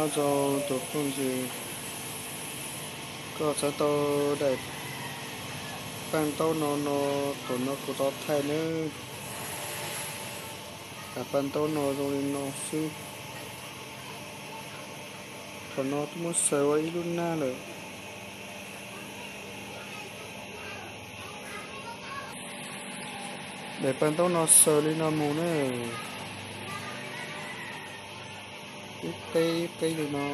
Nyob zoo tus phooj ywg, koj txhawb tau daim paj ntaub no no, thaum no kuv tau thaij nawb. Daim paj ntaub no zoo li no xwb. Thaum no twb muab xaws ua ib lub nab lawm. Daim paj ntaub no xaws li no mus na, ib qeb ib qeb li no.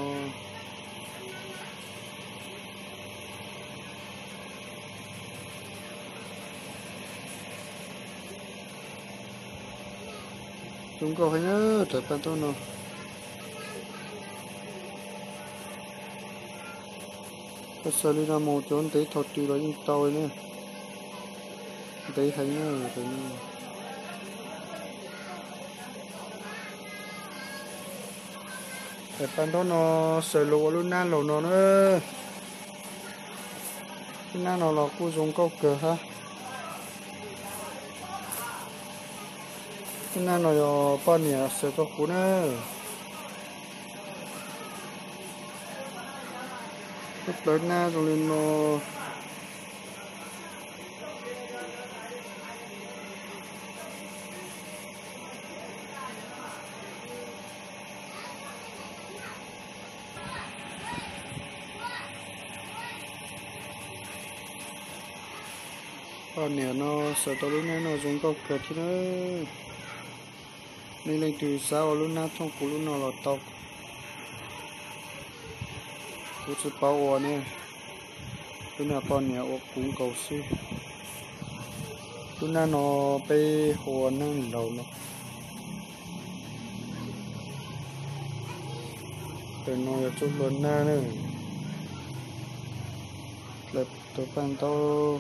Zoo nkauj heev na, daim paj ntaub no. Koj xaws li no mus cov ntev thaum twg los yeej tau li na. Ntev heev na. Daim paj ntaub no xaws los ua lub nab laug no na. Lub nab no los kuj zoo nkauj kawg hab. Lub nab no yog poj niam xaws rau kuv na. Lub plawv nab zoo li no. Poj niam no xaws tau lub nab no zoo nkauj kawg thiab na. Nej leej twg xav ua lub nab thooj kuv lub no los tau. Kuv tsis paub ua ne, lub no poj niam ua kuv nkaus xwb. Lub nab no peb hu ua nab laug no. Ntawm no yog txuj hlua nab na. Tus paj ntaub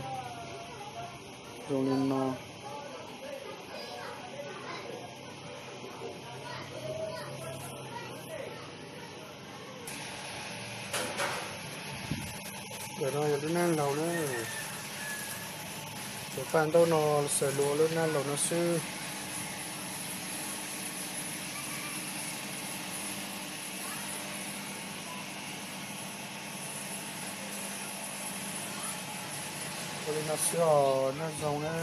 zoo li no. Ntawm no yog lub nab laug na. Tus paj ntaub no xaws los ua lub nab laug no xwb. Ua li no xwb os, nyob zoo na.